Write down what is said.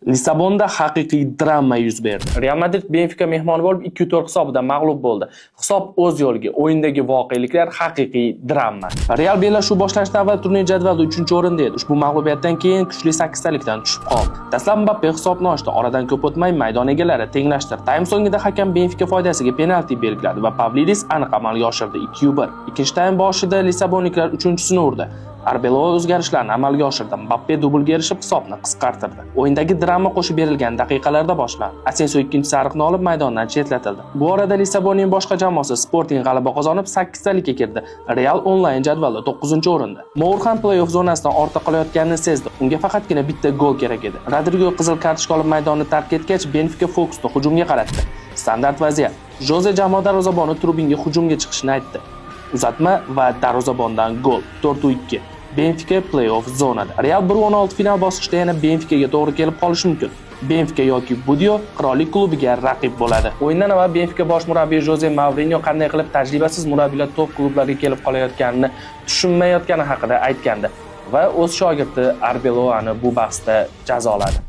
Lissabonda haqiqiy drama yuz berdi. Real Madrid Benfica mehmoni bo'lib 2-4 hisobida mag'lub bo'ldi. Hisob o'z yo'liga, o'yindagi voqeliklar haqiqiy drama. Real bellashuv boshlanishidan avval turnir jadvalida 3-o'rinda edi. Ushbu mag'lubiyatdan keyin kuchli sakkiztalikdan tushib qoldi. Dastlab Mbappe hisobni ochdi. Oradan ko'p o'tmay maydon egalari tenglashtirdi. Taym so'ngida hakam Benfica foydasiga penalti belgiladi va Pavlidis aniq amalga oshirdi, 2-1. Ikkinchi taym boshida lissabonliklar uchinchisini urdi. Arbeloa o'zgarishlarni amalga oshirdi. Mbappe dublga erishib hisobni qisqartirdi. O'yindagi drama qo'shib berilgan daqiqalarda boshlandi. Asensio ikkinchi sariqni olib, maydondan chetlatildi. Bu orada Lissabonning boshqa jamoasi Sporting g'alaba qozonib sakkiztalikka kirdi. Real onlayn jadvalda 9-o'rinda. Mour ham play-off zonasidan ortda qolayotganini sezdi. Unga faqatgina bitta gol kerak edi. Rodrigo qizil kartochka olib maydonni tark etgach, Benfica fokusni hujumga qaratdi. Standart vaziyat. Joze jamoa darvozaboni Trubinga hujumga chiqishini aytdi. Uzatma va darvozabondan gol. 4-2. Benfica play-off zonada. Real 1-16 final bosqichida yana Benficaga to'g'ri kelib qolishi mumkin. Benfica yoki Budio qirollik klubiga raqib bo'ladi. O'yindan avval Benfica bosh murabbiyi Joze Mourinyo qanday qilib tajribasiz murabbiylar top klublarga kelib qolayotganini tushunmayotgani haqida aytgandi va o'z shogirdi Arbeloani bu bahsda jazoladi.